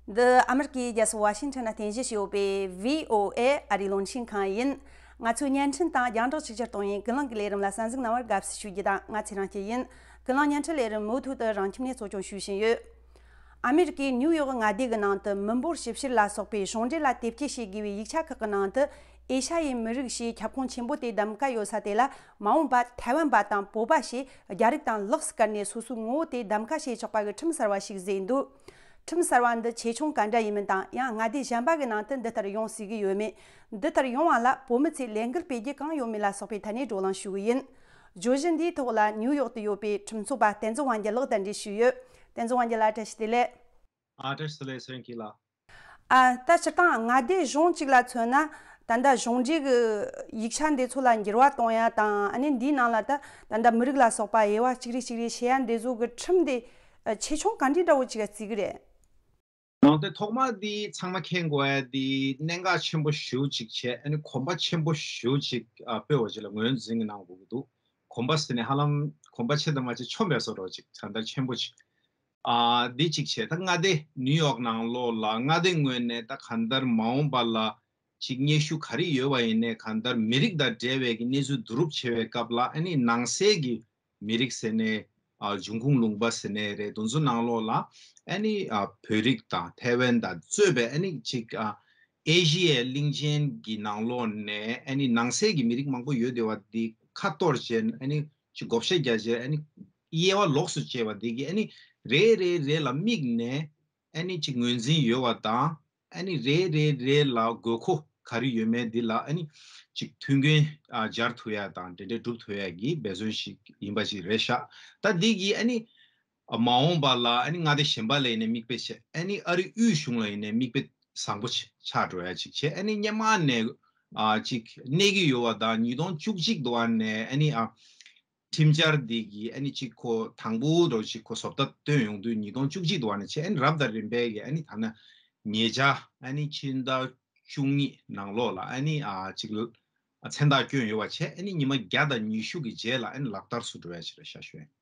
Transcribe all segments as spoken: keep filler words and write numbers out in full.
འདི་ཨ་མི་རི་ཀའི་རྒྱལ་ས་ཝ་ཤིང་ཊོན་ན་རྟེན་གཞི་བྱས་ཡོད་པའི་བྷི་ཨོ་ཨེ་ཨ་རིའི་རླུང་འཕྲིན་ཁང་ཡིན། ང་ཚོའི་བརྙན་འཕྲིན་དང་རྒྱང་བསྒྲགས་ཆིག་ཆར་གཏོང་ཡུན་ཀུན་གླེང་གི་ལས་རིམ་ལ་གསན་གཟིགས་གནང་བར་དགའ་བསུ་ཞུ་རྒྱུ་དང་། ང་ཚེ་རིང་སྐྱིད་ཡིན། ཀུན་གླེང་བརྙན་འཕྲིན་ལས་རིམ་མུ་མཐུད་དུ་རང་ཁྱིམ་ནས་གཙོ་སྐྱོང་ཞུ་བཞིན་ཡོད། ཨ་མི་རི་ཀའི་ནིའུ་ཡོག་མངའ་སྡེ་གི་ནང་དུ་མི་འབོར་ཞིབ་བཤེར་ལ་སོགས་པའི་གཞུང་འབྲེལ་ལ་དེབ་སྐྱེལ་བྱེད་དགོས་པའི་ཡིག་ཆ་ཁག་གི་ནང་དུ། ཨེ་ཤ་ཡའི་མི་རིགས་ཞེས་ཁྱབ་ཁོངས་ཆེན་པོ་དེ་གདམ་ཀ་ཡོད་ས་དེ་ལ། མ་འོངས་པར་ཐའེ་ཝན་པ་དང་བོད་པ་ཞེས་རྒྱ་རིགས་དང་ལོགས་སུ་བཀར་ནས་སོ་སོའི་ངོ་བོ་དེ་གདམ་ཀ་བྱེད་ཆོག་པ་གི་ཁྲིམས་གསར་བ་ཞིག་བཟོས་འདུག་ཁྲིམས་གསར་བ་འདི་ཆེ་ཆུང་ག་འདྲ་ཡིན་མིན་དང་། ཡང་མངའ་སྡེ་གཞན་པ་གི་ནང་དུ་འདི་ལྟར་ཡོང་སྲིད་ཀྱི་ཡོད་མེད། འདི་ལྟར་ཡོང་བ་ལ་བོད་མི་ཚོས་ལས་འགུལ་སྤེལ་རྒྱུ་གང་ཡོད་མེད་ལ་སོགས་པའི་ཐད་ནས་བགྲོ་གླེང་ཞུ་གི་ཡིན། བརྗོད་གཞི་འདིའི་ཐོག་ལ་ནིའུ་ཡོག་ཏུ་ཡོད་པའི་ཁྲིམས་ཚོགས་པ་བསྟན་འཛིན་དབང་རྒྱལ་ལགས་དང་འབྲེལ་ཞུས་ཡོད། བསྟན་འཛིན་དབང་རྒྱལ་ལགས། བཀྲ་ཤིས་བདེ་ལེགས། ཨ། བཀྲ་ཤིས་བདེ་ལེགས། ཚེ་རིང་སྐྱིད་ལགས། ཨ། ད་སྤྱིར་བཏང་མངའ་སྡེ་གཞུང་གཅིག་ལ་མཚོན་ན། ད་ལྟ་གཞུང་འབྲེལ་གྱི་ཡིག་ཆ་འདི་ཚོ་ལ་འགྱུར་བ་གཏོང་ཡ་དང་། ཨ་ནི་འདིའི་ནང་ལ་ད་ད་ལྟ་མི་རིགས་ལ་སོགས་པ་དབྱེ་བ་གཅིག་རེ་གཅིག་རེ་ཕྱེ་ཡ་འདི་ཚོ་གི་ཁྲིམས་དེ་ཆེ་ཆུང་ག་འདྲའི་འདྲ་བོ་ཅིག་ལ་བརྩི་གི་རེད། ནང་དེ་ཐོག་མ་འདི་ཚང་མ་མཁྱེན་དགོས་ཡ་འདི་གནད་འགག་ཆེན་པོ་ཞེ་པོ་ཅིག་བྱས། ཨ་ནི་གོམ་པ་ཆེན་པོ་ཞེ་པོ་ཅིག་ཨ། སྤོས་པ་ཅིག་ལ་ངོས་འཛིན་གྱི་གནང་དགོས་ཀྱི་འདུག་གོམ་པ་ཟེར་ནས་ཧ་ལམ་གོམ་པ་ཆེ་ད་མ་ཆེ་ཆོམ་པའི་བཟོ་འདྲ་ཅིག་ད་ལྟ་ཆེན་པོ་ཅིག་ཨ། འདི་གཅིག་བྱས། ད་མངའ་སྡེ་ནིའུ་ཡོག་ནང་ལོགས་ལ་མངའ་སྡེ་ངོས་ནས་ད་གང་ལྟར་མ་འོངས་པ་ལ་ཅིག་སྙན་ཞུ་ག་རེ་ཡོད་པ་ཡིན་ནའི། གང་ལྟར་མི་རིགས་དང་འབྲེལ་བའི་གི་གནས་ཚུལ་བསྡུ་རུབ་བྱེད་པའི་སྐབས་ལ། ཨ་ནི་ནང་སའི་གི་མི་རིགས་ཟེར་ནའི། ཨ། འབྱུང་ཁུངས་ལུང་པ་ཟེར་ནའི་རེད། དེ་ཚོ་ནང་ལོགས་ལ་ཨ་ནི། ཨ། བོད་རིགས་དང་ཐའེ་ཝན་དང་གཙོས་པའི་ཨ་ནི་ཅིག་ཨ། ཨེ་ཤི་ཡའི་གླིང་ཆེན་གྱི་ནང་ལོགས་ནས་ཨ་ནི་ནང་སའི་གི་མི་རིགས་མང་པོ་ཡོད་བསྡད་པ་འདི་ཁ་གཏོར་བྱས། ཨ་ནི་ཅིག་བགོ་བཤའ་རྒྱག་བྱས། ཨ་ནི་དབྱེ་བ་ལོགས་སུ་བཅད་པ་འདི་གིས། ཨ་ནི་རེ་རེ་རེ་ལ་དམིགས་ནས་ཨ་ནི་ཅིག་ངོས་འཛིན་ཡོད་པ་དང་། ཨ་ནི་རེ་རེ་རེ་ལ་དགོས་མཁོ་ག་རེ་ཡོད་མེད་འདི་ལ་ཨ་ནི་ཅིག་མཐུན་རྐྱེན། ཨ། སྦྱར་ཐུབ་ཡ་དང་དེ་འདྲ་སྒྲུབ་ཐུབ་ཡ་གི་འབད་བརྩོན་ཞིག་ཡིན་པ་ཞིག་རེད་ཤག་ད་འདི་གིས་ཨ་ནི། ཨ། མ་འོངས་པ་ལ་ཨ་ནི་མངའ་སྡེ་གཞན་པ་ལ་ཡིན་ནའི་མིག་དཔེ་བྱས། ཨ་ནི་ཨ་རི་དབུས་གཞུང་ལ་ཡིན་ནའི་མིག་དཔེ་བཟང་པོ་ཆགས་འགྲོ་ཡ་ཅིག་བྱས། ཨ་ནི་སྔོན་མ་ནས། ཨ། ཅིག་གནས་ཀྱི་ཡོད་པ་དང་། ཉིས་སྟོང་བཅུ་གཅིག་དུ་བ་ནས་ཨ་ནི། ཨ། ཁྲིམས་འཆར་འདི་གི་ཨ་ནི་ཅིག་ཁོ་དང་པོ་འདྲ་ཅིག་ཁོ་བཟོ་ལྟ་བཏོན་ཡོང་དུས་ཉིས་སྟོང་བཅུ་གཅིག་དུ་བ་ནས་བྱས། ཨ་ནི་རབ་དང་རིམ་པས་ཀྱི་ཨ་ནི་ཐ་ན་ཉེ་ཆར་ཨ་ནི་ཕྱི་ཟླ་བཅུ་གཉིས་ནང་ལོགས་ལ་ཨ་ནི། ཨ། ཅིག་མཚན་རྟགས་བསྐྱོན་ཡོད་པ་བྱས། ཨ་ནི་ཉི་མ་བརྒྱ་དང་ཉི་ཤུ་གི་རྗེས་ལ་ཨ་ནི་ལག་བསྟར་སུ་འགྲོ་ཡ་ཅིག་ལ་ཤ་ཞུ་ཡ་ཡིན།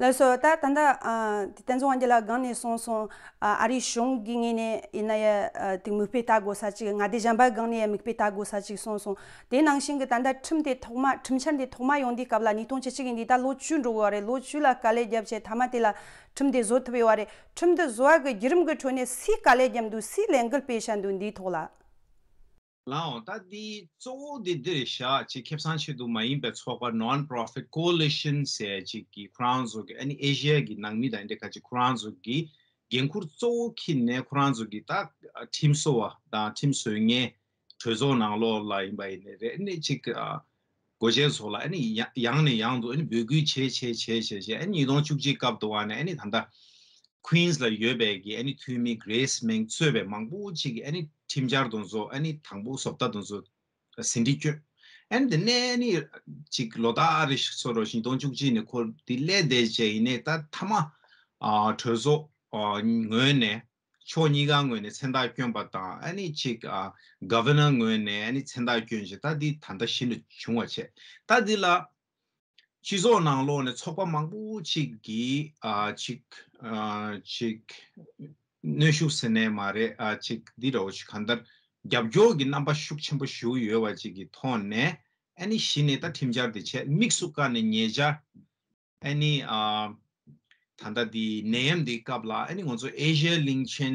ལགས་སོ། ད་ད་ལྟ། ཨ། བསྟན་འཛིན་དབང་རྒྱལ་ལགས་སྒང་ནས་གསུངས་སོང་། ཨ། ཨ་རིའི་གཞུང་གི་ངོས་ནས་ཡིན་ན་ཡང་། ཨ། དེ་མིག་དཔེ་ལྟ་དགོས་ས་ཅིག་མངའ་སྡེ་གཞན་པ་སྒང་ནས་ཡང་མིག་དཔེ་ལྟ་དགོས་ས་ཅིག་གསུངས་སོང་། དེ་ནང་བཞིན་གྱི་ད་ལྟ་ཁྲིམས་དེ་ཐོག་མ། ཁྲིམས་འཆར་འདི་ཐོག་མ་ཡོང་དུས་སྐབས་ལ་ཉིས་སྟོང་བཅུ་གཅིག་ཡིན་དུས་ད་ལོ་བཅུ་འགྲོ་གི་ཡོད་རེད། ལོ་བཅུ་ལ་དཀའ་ལས་བརྒྱབ་བྱས་མཐའ་མ་དེ་ལ་ཁྲིམས་དེ་བཟོ་ཐུབ་ཡོད་རེད། ཁྲིམས་དེ་བཟོ་བ་གི་བརྒྱུད་རིམ་གྱི་ཁྲོད་ནས་སུས་དཀའ་ལས་བརྒྱབ་འདུག་སུས་ལས་འགུལ་སྤེལ་བཞག་འདུག་འདིའི་ཐོག་ལ། ལའོ། ད་འདི་གཙོ་བོ་འདི་འདི་རེད་ཤག་ཅིག་ཁེ་བཟང་ཆེད་དུ་མ་ཡིན་པའི་ཚོགས་པ། Non-Profit Coalition ཟེར་ཅིག་གིས་ཁོ་རང་ཚོ་གི། ཨ་ནི་ཨེ་ཤི་ཡ་གི་ནང་མི་དང་འདི་ག་ཅིག་ཁོ་རང་ཚོ་གི་འགན་ཁུར་གཙོ་བོ་འཁྱེར་ནས། ཁོ་རང་ཚོ་གི་ད་ཁྲིམས་བཟོ་བ་དང་ཁྲིམས་བཟོ་མཁན་གྲོས་ཚོགས་ནང་ལོགས་ལ་ཡིན་པ་ཡིན་ནའི་རེད། ཨ་ནི་ཅིག་ཨ། འགོ་བྱེད་ཚོ་ལ་ཨ་ནི་ཡ་ཡང་ནས་ཡང་དུ་ཨ་ནི་འབོད་སྐུལ་བྱས་བྱས་བྱས་བྱས་བྱས། ཨ་ནི་ཉིས་སྟོང་བཅུ་གཅིག་སྐབས་དུ་བ་ནས་ཨ་ནི་ད་ལྟ་Queens་ལ་ཡོད་པའི་གི་ཨ་ནི་འཐུས་མི་Grace Meng་གཙོས་པའི་མང་པོ་ཅིག་གིས་ཨ་ནི་ཁྲིམས་འཆར་དེ་ཚོ། ཨ་ནི་དང་པོ་བཟོ་ལྟ་དེ་ཚོ་ཟིན་བྲིས་བསྐྱོན། ཨ་ནི་དེ་ནས་ཨ་ནི་ཅིག་ལོ་ལྟར་རེ་བཞིན་བཟོ་འདྲ་ཅིག་ཉིས་སྟོང་བཅུ་གཅིག་ནས་ཁོ་འདི་སླེབས་བསྡད་བྱས། ཡིན་ནའི་ད་མཐའ་མ། ཨ། གྲོས་ཚོགས། ཨ། ངོས་ནས། ཕྱོགས་གཉིས་ཀ་ངོས་ནས་མཚན་རྟགས་བསྐྱོན་པ་དང་། ཨ་ནི་ཅིག་ཨ། Governor་ངོས་ནས་ཨ་ནི་མཚན་རྟགས་བསྐྱོན་བྱས། ད་འདི་ད་ལྟ་བཞིན་དུ་བྱུང་བ་བྱས། ད་འདི་ལ་སྤྱི་ཚོགས་ནང་ལོགས་ནས་ཚོགས་པ་མང་པོ་ཅིག་གིས། ཨ། ཅིག་ཨ། ཅིག་གནོན་ཤུགས་ཟེར་ནའི་མ་རེད། ཨ། ཅིག་འདི་འདྲ་བོ་ཅིག་གང་ལྟར་རྒྱབ་སྐྱོར་གྱི་རྣམ་པ་ཤུགས་ཆེན་པོ་ཞིག་ཡོད་པ་ཅིག་གི་ཐོག་ནས། ཨ་ནི་གཞི་ནས་ད་ཁྲིམས་འཆར་འདི་བྱས། དམིགས་སུ་བཀར་ནས་ཉེ་ཆར་ཨ་ནི། ཨ། ད་ལྟ་འདི་ནད་ཡམས་འདིའི་སྐབས་ལ་ཨ་ནི་ང་ཚོ་ཨེ་ཤི་ཡ་གླིང་ཆེན་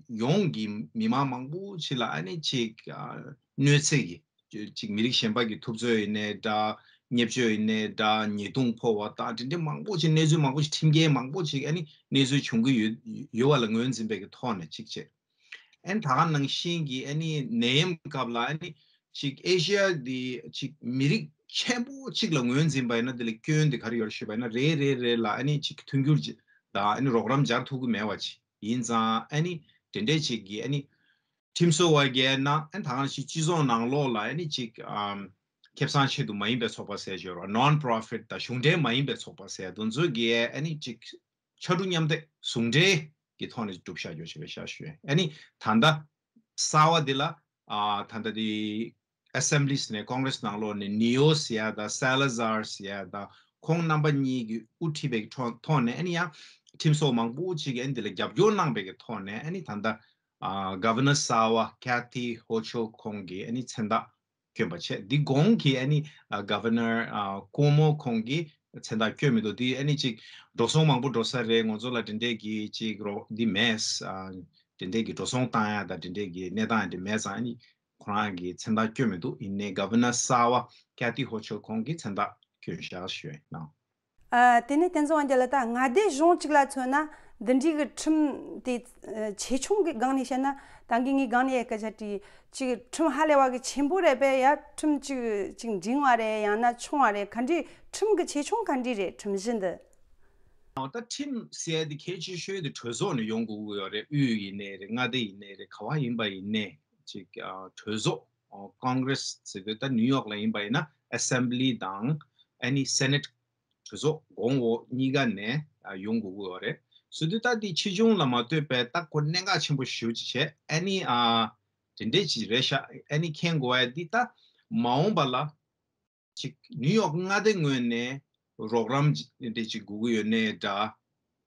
ཡོངས་ཀྱི་མི་མང་མང་པོ་ཅིག་ལ་ཨ་ནི་ཅིག་ཨ། གནོད་འཚེ་གི་ཅིག་མི་རིགས་གཞན་པ་གི་ཐུབ་ཚོད་ཡིན་ནའི་འདྲ། བརྙས་བཅོས་ཡིན་ནའི་འདྲ། ཉེས་རྡུང་ཕོག་པ་དང་དེ་འདྲའི་མང་པོ་ཅིག་གནས་ཚུལ་མང་པོ་ཅིག་ཁྲིམས་འགལ་མང་པོ་ཅིག་ཨ་ནི་གནས་ཚུལ་བྱུང་གི་ཡོད་ཡོད་པ་ལ་ངོས་འཛིན་པའི་གི་ཐོག་ནས་ཅིག་བྱས། ཨ་ནི་ད་ག་ནང་བཞིན་གྱི་ཨ་ནི་ནད་ཡམས་སྐབས་ལ་ཨ་ནི་ཅིག་ཨེ་ཤི་ཡ་འདི་ཅིག་མི་རིགས་ཆེན་པོ་གཅིག་ལ་ངོས་འཛིན་པ་ཡིན་ན། འདི་ལ་སྐྱོན་འདི་ག་རེ་ཡོད་ཞུས་པ་ཡིན་ན། རེ་རེ་རེ་ལ་ཨ་ནི་ཅིག་མཐུན་འགྱུར་ཅིག་དང་ཨ་ནི་རོགས་རམ་སྦྱར་ཐུབ་ཀྱི་མེད་པ་ཅིག་ཡིན་ཙང་། ཨ་ནི་དེ་འདྲས་ཅིག་གིས་ཨ་ནི་ཁྲིམས་བཟོ་བ་གིས་ན། ཨ་ནི་ད་ག་ནང་བཞིན་སྤྱི་ཚོགས་ནང་ལོགས་ལ་ཨ་ནི་ཅིག་ཨམ། ཁེ་བཟང་ཆེད་དུ་མ་ཡིན་པའི་ཚོགས་པ་ཟེར་ཞོར་བ། Non-Profit་དང་གཞུང་འབྲེལ་མ་ཡིན་པའི་ཚོགས་པ་ཟེར་དེ་ཚོ་གིས་ཨ་ནི་ཅིག་ཕྱར་གྲུ་མཉམ་འདེགས་ཟུང་འབྲེལ་གྱི་ཐོག་ནས་གྲུབ་བཞག་ཡོད་ཅེས་པའི་ཤ་ཞུ་ཡ། ཨ་ནི་ད་ལྟ་གསར་བ་འདི་ལ། ཨ། ད་ལྟ་འདི་Assembly་ནས་Congress་ནང་ལོགས་ནས་Neo་ཟེར་ཡ་དང་Salazar་ཟེར་ཡ་དང་། ཁོང་རྣམ་པ་གཉིས་ཀྱིས་དབུ་ཁྲིད་པའི་ཐོག་ཐོག་ནས་ཨ་ནི་ཡང་ ཁྲིམས་བཟོ་མང་པོ་ཅིག་གིས་ཨ་ནི་དེ་ལ་རྒྱབ་སྐྱོར་གནང་པའི་གི་ཐོག་ནས་ཨ་ནི་ད་ལྟ་ཨ་Governor གསར་པ་Kathy Hochul ཁོང་གིས་ཨ་ནི་མཚན་རྟགས་བསྐྱོན་པ་བྱས། འདི་གོང་གི་ཨ་ནི་ཨ་Governor ཨ་Cuomo ཁོང་གིས་མཚན་རྟགས་བསྐྱོན་མི་འདུག་འདི་ཨ་ནི་ཅིག་འགྲོ་སོང་མང་པོ་འགྲོ་ས་རེད། ང་ཚོ་ལ་དེ་འདྲས་ཀྱི་ཅིག་རོགས་འདི་མེད། ཨ་དེ་འདྲས་ཀྱི་འགྲོ་སོང་བཏང་ཡ་དང་དེ་འདྲས་ཀྱི་གནས་སྟངས་འདི་མེད་ཙང་ཨ་ནི་ཁོ་རང་གིས་མཚན་རྟགས་བསྐྱོན་མི་འདུག་ཡིན་ནའི་Governor གསར་པ་Kathy Hochul ཁོང་གིས་མཚན་རྟགས་བསྐྱོན་བཞག་ཞུ་ཡ་ཡིན། ཨ། དེ་ནས་བསྟན་འཛིན་དབང་རྒྱལ་ལགས། ད་མངའ་སྡེ་གཞུང་གཅིག་ལ་མཚོན་ན་འདི་འདྲའི་གི་ཁྲིམས་དེ་ཨ་ཆེ་ཆུང་གི་སྒང་ནས་བཤད་ན། ད་གིན་ངས་སྒང་ནས་སྐད་ཆ་དྲིས། ཅིག་ཁྲིམས་ཧ་ལས་པ་གི་ཆེན་པོ་རེད་པས། ཡ་ཁྲིམས་ཅིག་ཅིག་འབྲིང་བ་རེད། ཡང་ན་ཆུང་བ་རེད། ག་འདྲའི་ཁྲིམས་གི་ཆེ་ཆུང་ག་འདྲའི་རེད། ཁྲིམས་གཞི་འདི། ཨོ། ད་ཁྲིམས་ཟེར་ཡ་དེ་གལ་ཆེ་ཤོས་དེ་གྲོས་ཚོགས་ནས་ཡོང་དགོས་ཀྱི་ཡོད་རེད། དབུས་ཡིན་ནའི་རེད། མངའ་སྡེ་ཡིན་ནའི་རེད། ག་བ་ཡིན་པ་ཡིན་ནའི་ཅིག་ཨ་གྲོས་ཚོགས་ཨ་Congress ཟེར་དུས་ད་ནིའུ་ཡོག་ལ་ཡིན་པ་ཡིན་ན་Assembly དང་ཨ་ནི་Senate གྲོས་ཚོགས་གོང་འོག་གཉིས་ཀ་ནས་ཨ་ཡོང་དགོས་ཀྱི་ཡོད་རེད། ཟེར་དུས་ད་དེ་ཆེ་ཆུང་ལ་མ་ལྟོས་པའི་ད་ཁོ་གནད་འགག་ཆེན་པོ་ཞེ་པོ་ཅིག་བྱས། ཨ་ནི་ཨ་དེ་འདྲས་ཅིག་རེད་ཤག་ཨ་ནི་མཁྱེན་དགོས་ཡ་འདི་ད་མ་འོངས་པ་ལ་ཅིག་ནིའུ་ཡོག་མངའ་སྡེ་ངོས་ནས་རོགས་རམ་འདྲས་ཅིག་དགོས་ཀྱི་ཡོད་ནའི་འདྲ།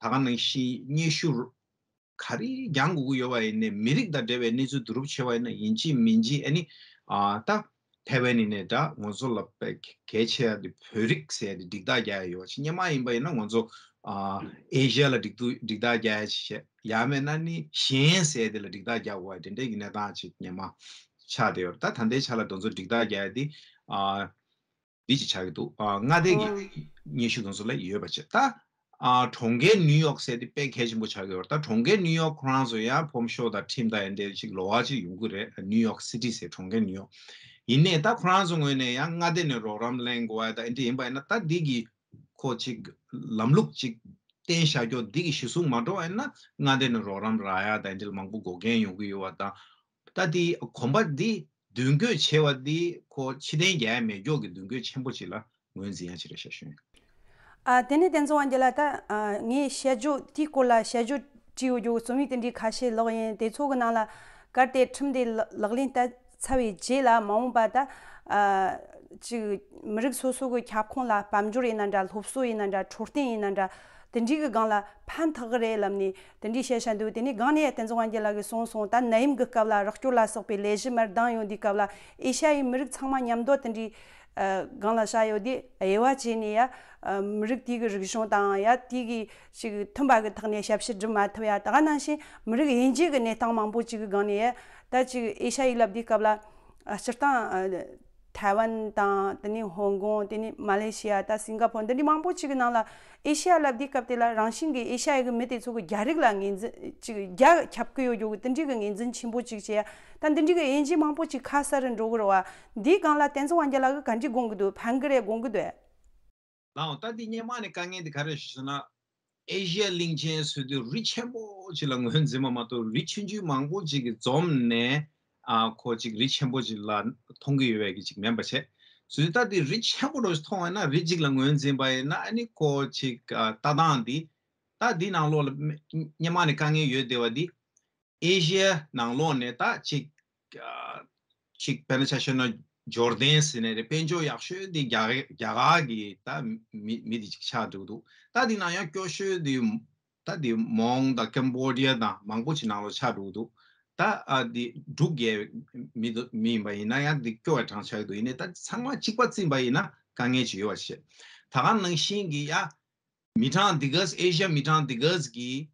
ད་ག་ནང་བཞིན་སྙན་ཞུ་ག་རེ་རྒྱག་དགོས་ཀྱི་ཡོད་པ་ཡིན་ནའི་མི་རིགས་དང་འབྲེལ་བའི་གནས་ཚུལ་བསྡུ་རུབ་བྱས་པ་ཡིན་ན་ཡིན་གཅིག་མིན་གཅིག་ཨ་ནི་ཨ་ད་ཐའེ་ཝན་ཡིན་ནའི་འདྲ། ང་ཚོ་ལ་དཔེ་གལ་ཆེ་ཡ་དེ་བོད་རིགས་ཟེར་ཡ་དེ་འགྲིག་རྟགས་རྒྱག་ཡ་ཡོད་པ་ཅིག་སྔོན་མ་ཡིན་པ་ཡིན་ན་ང་ཚོ་ཨ་ཨེ་ཤི་ཡ་ལ་འགྲིག་འདུག་འགྲིག་རྟགས་རྒྱག་ཡ་ཅིག་བྱས། ཡང་མིན་ན་ནི་གཞན་ཟེར་ཡ་དེ་ལ་འགྲིག་རྟགས་རྒྱག་དགོས་པ་དེ་འདྲའི་གི་གནས་སྟངས་ཅིག་སྔོན་མ་ཆགས་བསྡད་ཡོད་རེད། ད་ད་ལྟའི་ཆ་ལ་དེ་ཚོ་འགྲིག་རྟགས་རྒྱག་ཡ་དེ་ཨ། འདི་ཅིག་ཆགས་ཀྱི་འདུག་ཨ་མངའ་སྡེ་གི་ཨོ། སྙན་ཞུ་དེ་ཚོ་ལ་ཡོད་པ་བྱས། ད་ཨ་གྲོང་ཁྱེར་ནིའུ་ཡོག་ཟེར་དེ་དཔེ་གལ་ཆེན་པོ་ཆགས་ཀྱི་ཡོད་རེད། ད་གྲོང་ཁྱེར་ནིའུ་ཡོག་ཁོ་རང་ཚོ་ཡང་ཕོམ་ཤོ་དང་ཁྲིམས་དང་ཡན་དེ་ཅིག་ལོགས་ཀ་ཅིག་ཡོང་གི་རེད། ནིའུ་ཡོག་སི་ཊི་ཟེར་གྲོང་ཁྱེར་ནིའུ་ཡོག་ཡིན་ནའི་ད་ཁོ་རང་ཚོ་ངོས་ནས་ཡང་མངའ་སྡེ་ནས་རོགས་རམ་ལེན་དགོས་པ་ད་འདི་ཡིན་པ་ཡིན་ན། ད་འདི་གི་ཁོ་ཅིག་ལམ་ལུགས་ཅིག་བསྟན་བཞག་རྒྱུ་འདི་གི་གཞི་བཟུང་མ་འགྲོ་བ་ཡིན་ན་མངའ་སྡེ་ནས་རོགས་རམ་རག་ཡ་ད་འདི་ལ་མང་པོ་འགོག་རྐྱེན་ཡོང་གི་ཡོད་པ་དང་། ད་དེ་གོམ་པ་འདི་མདུན་སྐྱོད་བྱས་པ་འདི་ཁོ་ཕྱིར་འཐེན་རྒྱག་ཡ་མེད་སྐྱོག་གི་མདུན་སྐྱོད་ཆེན་པོ་ཅིག་ལ་ངོས་འཛིན་ཡ་ཅིག་རེད་ཤག་ཞུ་ཡིན། ཨ། དེ་ནས་བསྟན་འཛིན་དབང་རྒྱལ་ལགས། ད་ཨ་ངས་དཔྱད་བརྗོད་དེའི་སྐོར་ལ་དཔྱད་བརྗོད་བྲིས་ཡོད་རྒྱུ་རྩོམ་ཡིག་དེ་འདྲའི་ཁ་ཤས་ཀློག་ཡིན། དེ་ཚོ་གི་ནང་ལ་གལ་ཏེ་ཁྲིམས་དེ་ལག་ལག་ལེན་བསྟར་ཚར་བའི་རྗེས་ལ་མ་འོངས་པ་ད་ཨ་ཅིག་མི་རིགས་སོ་སོ་གི་ཁྱབ་ཁོངས་ལ་དཔལ་འབྱོར་ཡིན་ན་འདྲ། སློབ་གསོ་ཡིན་ན་འདྲ། འཕྲོད་བསྟེན་ཡིན་ན་འདྲ། དེ་འདྲའི་གི་སྒང་ལ་ཕན་ཐོགས་གི་རེད་ལབ་ནས་དེ་འདྲའི་བཤད་བཞག་འདུག་དེ་ནས་སྒང་ནས་བསྟན་འཛིན་དབང་རྒྱལ་ལགས་ཀྱིས་གསུངས་སོང་། ད་ནད་ཡམས་ཀྱི་སྐབས་ལ་རོགས་སྐྱོར་ལ་སོགས་པའི་ལས་གཞི་མར་ལྡང་ཡོང་དུས་སྐབས་ལ་ཨེ་ཤ་ཡའི་མི་རིགས་ཚང་མ་མཉམ་དུ་དེ་འདྲའི་ཨ་སྒང་ལ་བཞག་ཡོད་དུས་དབྱེ་བ་བྱས་ནས་ཡ་ཨ་མི་རིགས་དེ་གི་རིག་གཞུང་དང་ཡ་དེ་གི་ཅིག་མཐུན་པ་གི་ཐོག་ནས་ཞབས་ཕྱི་སྒྲུབ་མ་ཐུབ་ཡ། ད་ག་ནང་བཞིན་མི་རིགས་དབྱེ་འབྱེད་ཀྱི་གནས་སྟངས་མང་པོ་ཅིག་གི་སྒང་ནས་ཡ་ད་ཅིག་ཨེ་ཤ་ཡའི་ལབ་དུས་སྐབས་ལ་ཨ་སྤྱིར་བཏང་ཨ། ཐའེ་ཝན་དང་། དེ་ནས་ཧོང་ཀོང་། དེ་ནས་མ་ལེ་ཤི་ཡ། ད་སིང་ག་ཕོར། འདི་འདྲའི་མང་པོ་ཅིག་གི་ནང་ལ་ཨེ་ཤི་ཡ་ལབ་དུས་སྐབས་དེ་ལ་རང་བཞིན་གྱིས་ཨེ་ཤི་ཡ་གི་མི་དེ་ཚོ་གི་རྒྱ་རིགས་ལ་ངོས་འཛིན་ཅིག་རྒྱ་ཁྱབ་ཀྱི་ཡོད་རྒྱུ་གི་དེ་འདྲའི་གི་ངོས་འཛིན་ཆེན་པོ་ཅིག་བྱས། ད་འདི་འདྲའི་གི་དབྱེ་འབྱེད་མང་པོ་ཅིག་ཁ་གསལ་རུ་འགྲོ་གི་རེད་བ། འདིའི་སྒང་ལ་བསྟན་འཛིན་དབང་རྒྱལ་ལགས་ཀྱིས་ག་འདྲའི་དགོངས་ཀྱི་འདུག་ཕན་གི་རེད་དགོངས་ཀྱི་འདུག་ལའོ། ད་འདི་སྔོན་མ་ནས་དཀའ་ངལ་འདི་ག་རེ་ཞུ་ཟེར་ན། ཨེ་ཤི་ཡ་གླིང་ཆེན་ཟེར་དུས་རི་ཆེན་པོ་ཅིག་ལ་ངོས་འཛིན་པ་མ་གཏོགས་རི་ཆུང་ཆུང་མང་པོ་ཅིག་གིས་འཛོམས་ནས་ཨ་ཁོ་ཅིག་རི་ཆེན་པོ་ཅིག་ལ་མཐོང་གི་ཡོད་པའི་གི་ཅིག་མིན་པ་བྱས། ཟེར་དུས་ད་འདི་རི་ཆེན་པོ་འདྲ་ཞིག་མཐོང་བ་ན་རི་གཅིག་ལ་ངོས་འཛིན་པ་ཡིན་ན་ཨ་ནི་ཁོ་ཅིག་ཨ་ལྟ་སྟངས་འདི་ད་འདི་ནང་ལོགས་ལ་སྔོན་མ་ནས་དཀའ་ངལ་ཡོད་བསྡད་པ་འདི། ཨེ་ཤི་ཡ་ནང་ལོགས་ནས་ད་ཅིག་ཨ་ཅིག་དཔེར་ན་ཆ་བཞག་ན་ཇོར་ཌན་ཟེར་ནས་རེད། དཔལ་འབྱོར་ཡག་ཤོས་དེ་རྒྱ་རྒྱ་གར་གྱི་ད་མི་མི་དེ་ཅིག་ཆགས་འགྲོ་གི་འདུག་ད་དེ་ནང་ཡང་སྐྱོ་ཤོས་དེ་ད་དེ་མོང་དང་ཀེམ་བོ་ཌི་ཡ་དང་མང་པོ་ཅིག་ནང་ལོགས་ཆགས་འགྲོ་གི་འདུག་ད་ཨ་དེ་འབྲུག་རྒྱལ་མི་དེ་མི་ཡིན་པ་ཡིན་ན་ཡང་དེ་སྐྱོ་བའི་གྲངས་ཆགས་ཀྱི་འདུག་ཡིན་ནའི་ད་ཚང་མ་གཅིག་པ་བརྩིས་པ་ཡིན་ན་དཀའ་ངལ་ཅིག་ཡོད་པ་བྱས། ད་ག་ནང་བཞིན་གྱི་ཡ། མི་གྲངས་འདི་ག་ཨེ་ཤི་ཡ་མི་གྲངས་འདི་ག་གིས་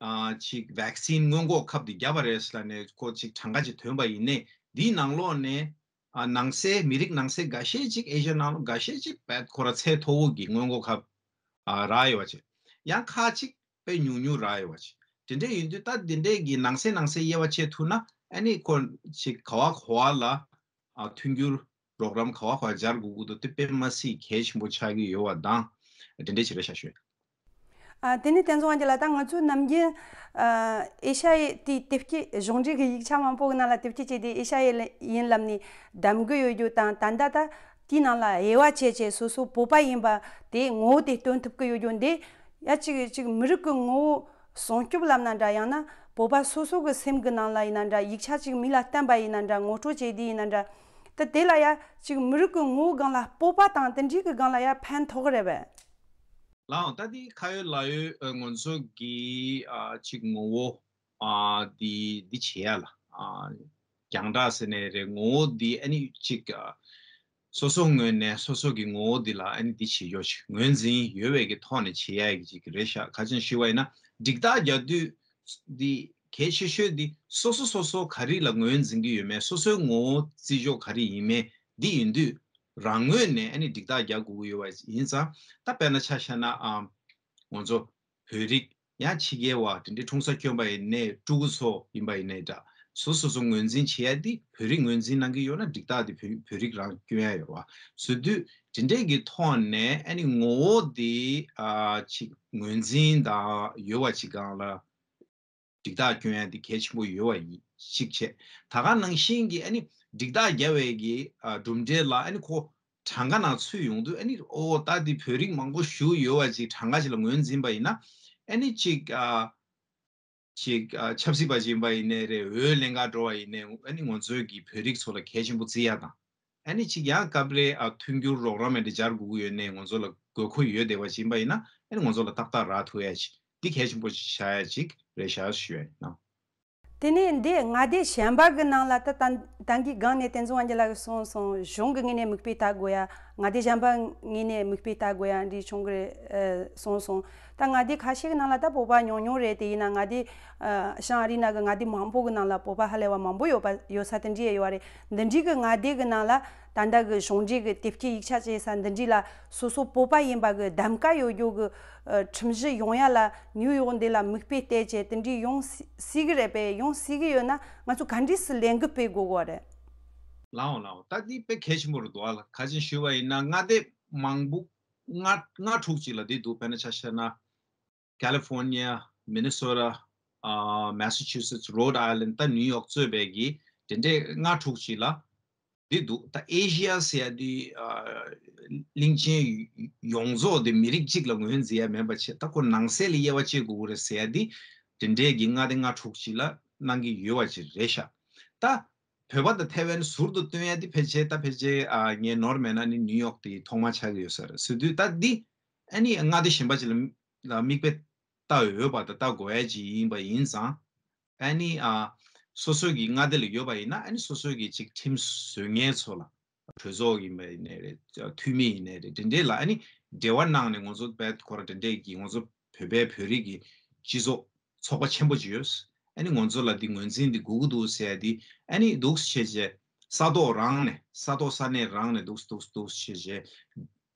ཨ་ཅིག་ཝེག་སིན་སྔོན་འགོག་ཁབ་འདི་བརྒྱབ་པ་རེད་ཟེར་ནས་ཁོ་ཅིག་གྲངས་ཀ་ཅིག་ཐོན་པ་ཡིན་ནའི་འདིའི་ནང་ལོགས་ནས་ཨ་ནང་སའི་མི་རིགས་ནང་སའི་འགའ་ཤས་ཅིག་ཨེ་ཤི་ཡ་ནང་ལོགས་འགའ་ཤས་ཅིག་བེད་ཁོ་ར་ཚད་མཐོ་བོ་གི་སྔོན་འགོག་ཁབ་ཨ་རག་ཡོད་པ་ཅིག་ཡང་ཁ་ཅིག་དཔེ་ཉུང་ཉུང་རག་ཡོད་པ་ཅིག་དེ་འདྲས་ཡིན་དུས་ད་འདི་འདྲས་ཀྱི་ནང་སའི་ནང་སའི་དབྱེ་བ་ཕྱེ་ཐུབ་ན་ཨ་ནི་ཁོ་ཅིག་ག་བ་ག་བ་ལ་ཨ་མཐུན་འགྱུར་རོགས་རམ་ག་བ་ག་བ་སྦྱར་དགོས་ཀྱི་འདུག་དེ་དཔེ་མ་སྲིད་གལ་ཆེན་པོ་ཆགས་ཀྱི་ཡོད་པ་དང་། དེ་འདྲའི་ཞིག་རེད་ཤག་ཞུ། ཨ་དེ་ནས་བསྟན་འཛིན་དབང་རྒྱལ་ལགས། ད་ང་ཚོའི་ནམ་རྒྱུན་ཨ་ཨེ་ཤ་ཡའི་དེའི་དེབ་སྐྱེལ་གཞུང་འབྲེལ་གྱི་ཡིག་ཆ་མང་པོ་གི་ནང་ལ་དེབ་སྐྱེལ་བྱས་ཏེ་ཨེ་ཤ་ཡའི་ཡིན་ལབ་ནས་གདམ་གི་ཡོད་རྒྱུ་དང་། ད་ལྟ་ད་དེའི་ནང་ལ་དབྱེ་བ་ཕྱེ་བྱས་སོ་སོ་བོད་པ་ཡིན་པ་དེ་ངོ་བོ་དེ་སྟོན་ཐུབ་ཀྱི་ཡོད་རྒྱུ་འདི་ཡ་གཅིག་གཅིག་མི་རིགས་ཀྱི་ངོ་བོ་སྲུང་སྐྱོབ་ལབ་ན་འདྲ། ཡང་ན་བོད་པ་སོ་སོ་གི་སེམས་ཀྱི་ནང་ལ་ཡིན་ན་འདྲ། ཡིག་ཆ་གཅིག་མི་ལ་བསྟན་པ་ཡིན་ན་འདྲ། ངོ་སྤྲོད་བྱས་དུས་ཡིན་ན་འདྲ། ད་དེ་ལ་ཡ་གཅིག་མི་རིགས་ཀྱི་ངོ་བོ་སྒང་ལ་སྤོབས་པ་དང་དེ་འདྲའི་གི་སྒང་ལ་ཡ་ཕན་ཐོགས་གི་རེད་པས། ལའང་ད་འདི་ཁ་ཡོད་ལག་ཡོད་ཨ་ང་ཚོ་གི་ཨ་ཅིག་ངོ་བོ་ཨ་འདི་འདི་བྱེད་ཡ་ལ་ཨ་རྒྱང་བསྒྲགས་ཟེར་ནས་རེད། ངོ་བོ་འདི་ཨ་ནི་ཅིག་ཨ་སོ་སོ་ངོས་ནས་སོ་སོ་གི་ངོ་བོ་འདི་ལ་ཨ་ནི་འདི་བྱེད་ཡོད་ཅིག་ངོས་འཛིན་ཡོད་པའི་གི་ཐོག་ནས་བྱེད་ཡ་གི་ཅིག་རེད་ཤག་ག་ཅིག་ཞུ་བ་ཡིན་ན་འགྲིག་རྟགས་རྒྱག་དུས་འདི་གལ་ཆེ་ཤོས་འདི་སོ་སོ་སོ་སོ་ག་རེ་ལ་ངོས་འཛིན་གི་ཡོད་མེད། སོ་སོའི་ངོ་བོ་བརྩི་འཇོག་ག་རེ་ཡིན་མེད་འདི་ཡིན་དུས་རང་ངོས་ནས་ཨ་ནི་འགྲིག་རྟགས་རྒྱག་དགོས་ཀྱི་ཡོད་པ་ཡིན་ཙང་། ད་དཔེར་ན་ཆ་བཞག་ན་ཨ་ང་ཚོ་བོད་རིགས་ཡང་ཕྱི་རྒྱལ་བ་དེ་འདྲའི་འཁྲུངས་ས་སྐྱོན་པ་ཡིན་ནའི་ཕྲུ་གུ་ཚོ་ཡིན་པ་ཡིན་ནའི་འདྲ། སོ་སོ་སོ་ངོས་འཛིན་བྱེད་ཡ་འདི་བོད་རིགས་ངོས་འཛིན་གནང་གི་ཡོད་ན་འགྲིག་རྟགས་དེ་བོད་བོད་རིགས་རང་སྐྱོན་ཡ་ཡོད་བ། བཟོ་དུས་དེ་འདྲའི་གི་ཐོག་ནས་ཨ་ནི་ངོ་བོ་དེ་ཨ་ཅིག་ངོས་འཛིན་དང་ཡོད་བ་ཅིག་སྒང་ལ་འགྲིག་རྟགས་སྐྱོན་ཡ་དེ་གལ་ཆེན་པོ་ཡོད་བ་ཡིན་ཞིག་བྱས། ད་ག་ནང་བཞིན་གྱི་ཨ་ནི་འགྲིག་རྟགས་རྒྱག་པའི་གི་ཨ་གྲུབ་འབྲས་ལ་ཨ་ནི་ཁོ་གྲངས་ཀ་ནང་ཚུད་ཡོང་དུས་ཨ་ནི་ཨོ་ད་འདི་བོད་རིགས་མང་པོ་བཞུགས་ཡོད་བ་ཅིག་གྲངས་ཀ་ཅིག་ལ་ངོས་འཛིན་པ་ཡིན་ན་ཨ་ནི་ཅིག་ཨ་ཅིག་ཨ་ཆབ་སྲིད་པ་ཅིག་ཡིན་པ་ཡིན་ནའི་རེད། འོས་ལེན་ག་འགྲོ་བ་ཡིན་ནའི་ཨ་ནི་ང་ཚོའི་གི་བོད་རིགས་ཚོ་ལ་གལ་ཆེན་པོ་བརྩི་ཡ་དང་། ཨ་ནི་ཅིག་ཡང་སྐབས་རེ་ཨ་མཐུན་འགྱུར་རོགས་རམ་མེད་འདྲ་སྦྱར་དགོས་ཀྱི་ཡོད་ནའི་ང་ཚོ་ལ་དགོས་མཁོ་ཡོད་བསྡད་པ་ཅིག་ཡིན་པ་ཡིན་ན་ཨ་ནི་ང་ཚོ་ལ་ཏག་ཏག་རག་ཐུབ་ཡ་ཅིག་འདི་གལ་ཆེན་པོ་ཅིག་བཞག་ཡ་ཅིག་རེད་ཤག་ཞུ་ཡ་ཡིན་ན། དེ་ནས་འདི་མངའ་སྡེ་གཞན་པ་གི་ནང་ལ་ད་ད་ད་གིན་སྒང་ནས་བསྟན་འཛིན་དབང་རྒྱལ་ལགས་ཀྱིས་གསུངས་སོང་། གཞུང་གི་ངོས་ནས་མིག་དཔེ་ལྟ་དགོས་ཡ། མངའ་སྡེ་གཞན་པ་ངོས་ནས་མིག་དཔེ་ལྟ་དགོས་ཡ་འདི་བྱུང་གི་རེད་ཨ་གསུངས་སོང་། ད་མངའ་སྡེ་ཁ་ཤས་ཀྱི་ནང་ལ་ད་བོད་པ་ཉུང་ཉུང་རེད། དེ་ཡིན་ན་མངའ་སྡེ་ཨ་བྱང་ཨ་རི་ནང་གི་མངའ་སྡེ་མང་པོ་གི་ནང་ལ་བོད་པ་ཧ་ལས་པ་མང་པོ་ཡོད་པ་ཡོད་ས་དེ་འདྲ་ཡོད་རེད། འདི་འདྲའི་གི་མངའ་སྡེ་གི་ནང་ལ་ད་ལྟ་གི་གཞུང་འབྲེལ་གི་དེབ་སྐྱེལ་ཡིག་ཆ་བྱེད་ས་འདི་འདྲའི་ལ་སོ་སོ་བོད་པ་ཡིན་པ་གི་གདམ་ག་ཡོད་རྒྱུ་གི་ཨ་ཁྲིམས་གཞི་ཡོང་ཡ་ལ་ནིའུ་ཡོག་འདི་ལ་མིག་དཔེ་བལྟས་བྱས་དེ་འདྲའི་ཡོང་སྲིད་སྲིད་གི་རེད་པས། ཡོང་སྲིད་གི་ཡོད་ན་ང་ཚོ་ག་འདྲས་སེ་ལས་འགུལ་སྤེལ་དགོས་གོ་རེད། ལའོ་ལའོ། ད་འདི་དཔེ་གལ་ཆེན་པོ་རེད་འདུག་ཨ་ལ། ག་ཅིག་ཞུས་པ་ཡིན་ན་མངའ་སྡེ་མང་པོ་ལྔ་ལྔ་དྲུག་ཅིག་ལ་འདི་འདུག་དཔེར་ན་ཆ་བཞག་ན་California, Minnesota, ཨ་Massachusetts, Rhode Island, ད་New York གཙོས་པའི་གི་དེ་འདྲའི་ལྔ་དྲུག་ཅིག་ལ་འདི་འདུག་ད་ཨེ་ཤི་ཡ་ཟེར་ཡ་འདི་ཨ་གླིང་ཆེན་ཡོངས་རྫོགས་འདི་མི་རིགས་གཅིག་ལ་ངོས་འཛིན་ཡ་མེད་པ་བྱས། ད་ཁོ་ནང་གསེས་ལ་དབྱེ་བ་ཕྱེ་དགོས་ཀྱི་རེད་ཟེར་ཡ་འདི་དེ་འདྲའི་གི་མངའ་སྡེ་ལྔ་དྲུག་ཅིག་ལ་གནང་གི་ཡོད་པ་ཅིག་རེད་ཤག་ད་བོད་པ་དང་ཐའེ་ཝན་ཟུར་དུ་སྟོན་ཡ་འདི་ཕལ་ཆེར་ད་ཕལ་ཆེར་ཨ་ངས་ནོར་མེད་ན་ནི་ནིའུ་ཡོག་དེ་ཐོག་མ་ཆགས་ཀྱི་ཡོད་ས་རེད། ཟེར་དུས་ད་འདི་ཨ་ནི་མངའ་སྡེ་གཞན་པ་ཅིག་ལ་ལ་མིག་དཔེ་ལྟ་འོས་པ་དང་ལྟ་དགོས་ཡ་ཅིག་ཡིན་པ་ཡིན་ཙང་། ཨ་ནི་ཨ་སོ་སོའི་གི་མངའ་སྡེ་ལ་ཡོད་པ་ཡིན་ན་ཨ་ནི་སོ་སོའི་གི་ཅིག་ཁྲིམས་བཟོ་མཁན་ཚོ་ལ་གྲོས་ཚོགས་ཡིན་པ་ཡིན་ནའི་རེད། འཐུས་མི་ཡིན་ནའི་རེད། དེ་འདྲའི་ལ་ཨ་ནི་འབྲེལ་བ་གནང་ནས་ང་ཚོ་བལ་ཁོ་ར་དེ་འདྲའི་གི་ང་ཚོ་བོད་པའི་བོད་རིགས་ཀྱི་སྤྱི་ཚོགས་ཚོགས་པ་ཆེན་པོ་ཅིག་ཡོད། ཨ་ནི་ང་ཚོ་ལ་འདི་ངོས་འཛིན་འདི་དགོས་ཀྱི་འདུག་ཟེར་ཡ་འདི་ཨ་ནི་འདུག་སེ་བྱས་བྱས་ས་ཐོག་རང་ནས་ས་ཐོག་ས་གནས་རང་ནས་འདུག་སེ་འདུག་སེ་འདུག་སེ་བྱས་བྱས་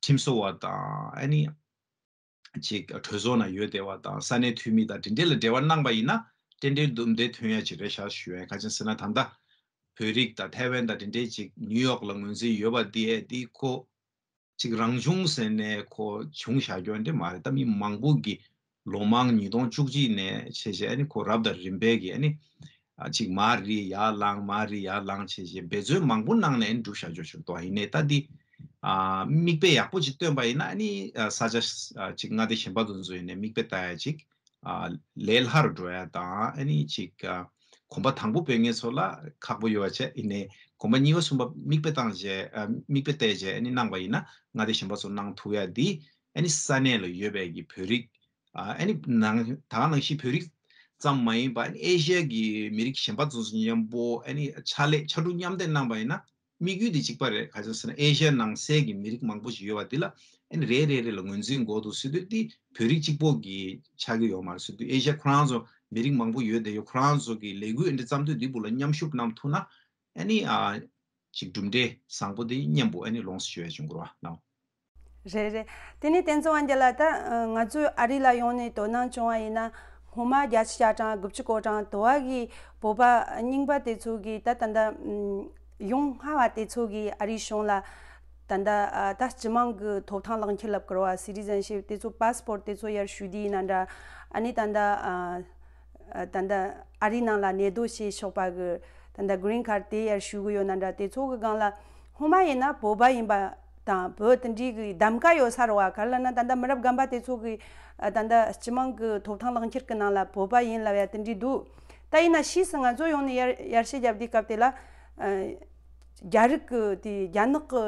ཁྲིམས་བཟོ་བ་དང་ཨ་ནི་ཅིག་གྲོས་ཚོགས་ནང་ཡོད་བསྡད་པ་དང་ས་གནས་འཐུས་མི་དང་དེ་འདྲས་ལ་འབྲེལ་བ་གནང་པ་ཡིན་ན་ཏན་ཏན་འདུམ་འགྲིག་ཐོན་ཡ་ཅིག་རེད་ཤག་ཞུ་ཡ་ཡིན། ག་ཅི་ཟེར་ན་ད་ལྟ་བོད་རིགས་དང་ཐའེ་ཝན་དང་དེ་འདྲས་ཅིག་ནིའུ་ཡོག་ལ་ངོས་འཛིན་ཡོད་པ་དེ་དེ་ཁོ་ཅིག་རང་བྱུང་ཟེར་ནས་ཁོ་བྱུང་བཞག་རྒྱུ་འདྲ་མ་རེད། ད་མི་མང་པོ་གི་ལོ་མང་ཉིས་སྟོང་བཅུ་གཅིག་ནས་བྱས་བྱས་ཨ་ནི་ཁོ་རབ་དང་རིམ་པས་ཀྱི་ཨ་ནི་ཨ་ཅིག་མར་རེད་ཡར་ལངས་མར་རེད་ཡར་ལངས་བྱས་བྱས་འབད་བརྩོན་མང་པོ་གནང་ནས་ཨ་ནི་འགྲུབ་བཞག་རྒྱུ་ཞིག་འདུག་ཡིན་ནའི་ད་འདི་ཨ་མིག་དཔེ་ཡག་པོ་ཅིག་སྟོན་པ་ཡིན་ན་ཨ་ནི་ཨ་ས་ཆ་ཨ་ཅིག་མངའ་སྡེ་གཞན་པ་དེ་ཚོ་ཡིན་ནའི་མིག་དཔེ་ལྟ་ཡ་ཅིག་ཨ་ལས་སླ་རུ་འགྲོ་ཡ་དང་ཨ་ནི་ཅིག་ཨ་གོམ་པ་དང་པོ་སྤོ་མཁན་ཚོ་ལ་ཁག་པོ་ཡོད་པ་བྱས། ཡིན་ནའི་གོམ་པ་གཉིས་པ་གསུམ་པ་མིག་དཔེ་བཏང་བྱས་ཨ་མིག་དཔེ་བལྟས་བྱས་ཨ་ནི་གནང་པ་ཡིན་ན་མངའ་སྡེ་གཞན་པ་ཚོ་གནང་ཐུབ་ཡ་འདི་ཨ་ནི་ས་གནས་ལ་ཡོད་པའི་གི་བོད་རིགས་ཨ་ནི་ནང་ད་ག་ནང་བཞིན་བོད་རིགས་ཙམ་མ་ཡིན་པ་ཨ་ནི་ཨེ་ཤི་ཡ་གི་མི་རིགས་གཞན་པ་ཚོ་མཉམ་པོ་ཨ་ནི་ཕྱག་ལས་ཕྱར་གྲུ་མཉམ་འདེགས་གནང་པ་ཡིན་ན་དམིགས་ཡུལ་དེ་གཅིག་པ་རེད། ག་ཅི་ཟེར་ན་ཨེ་ཤི་ཡ་ནང་གསེས་ཀྱི་མི་རིགས་མང་པོ་ཞིག་ཡོད་པ་འདི་ལ་ཨ་ནི་རེ་རེ་རེ་ལ་ངོས་འཛིན་དགོས་འདུག་ཟེར་དུས་འདི་བོད་རིགས་གཅིག་པོ་གི་ཆགས་ཀྱི་ཡོད་མ་རེད་ཟེར་དུས་ཨེ་ཤི་ཡ་ཁོ་རང་ཚོ་མི་རིགས་མང་པོ་ཡོད་དེ་ཡོད། ཁོ་རང་ཚོ་གི་ལས་འགུལ་ཨ་འདྲ་བརྩམས་དུས་འདི་བུ་ལ་མཉམ་ཞུགས་གནང་ཐུབ་ན་ཨ་ནི་ཨ་ཅིག་གྲུབ་འབྲས་བཟང་པོ་དེ་མཉམ་པོ་ཨ་ནི་ལོངས་སུ་སྤྱོད་ཡ་བྱུང་དགོས་ར་ལགས། རེད་རེད། དེ་ནས་བསྟན་འཛིན་དབང་རྒྱལ་ལགས། ད་ང་ཚོའི་ཨ་རི་ལ་ཡོང་ནས་དོ་སྣང་བྱུང་བ་ཡིན་ན་སྔོན་མ་བརྒྱད་ཅུ་གྱ་གྲངས་དགུ་བཅུ་གོ་གྲངས་དུ་བ་གི་བོད་པ་རྙིང་པ་དེ་ཚོ་གི་ད་ད་ད་ཡོང་སྔ་བ་དེ་ཚོ་གི་ཨ་རིའི་གཞུང་ལ་ད་ད་ད་སྤྱི་དམངས་ཀྱི་ཐོབ་ཐང་ལག་འཁྱེར་ལབ་དགོས་ར་བ། སི་ཊི་ཟན་ཤིབ་དེ་ཚོ་པཱ་སི་པོར་ཊི་དེ་ཚོ་ཡར་ཞུ་དུས་ཡིན་ན་འདྲ། ཨ་ནི་ད་ད་ད་ད་ཨ་རིའི་ནང་ལ་གནས་སྡོད་བྱེད་ཆོག་པ་གི་ད་ད་གི་རིན་ཁཱར་ཌི་དེ་ཡར་ཞུ་གི་ཡོད་ན་འདྲ། དེ་ཚོ་གི་སྒང་ལ་སྔོན་མ་ཡིན་ན་བོད་པ་ཡིན་པ་དང་བོད་དེ་འདྲའི་གི་གདམ་ག་ཡོད་ས་རེད་བ། ག་རེ་ལབ་ན་ད་ལྟ་མི་རབས་རྒན་པ་དེ་ཚོ་གི་ད་ལྟ་སྤྱི་དམངས་གི་ཐོབ་ཐང་ལག་འཁྱེར་གི་ནང་ལ་བོད་པ་ཡིན་ལབ་ཡ་དེ་འདྲའི་འདུག་ད་ཡིན་ན་ཕྱིས་སུ་ང་ཚོ་ཡོང་ནས་ཡར་ཡར་ཞུ་བརྒྱབ་དུས་སྐབས་དེ་ལ་རྒྱ་རིགས་གི་དེ་རྒྱ་ནག་གི་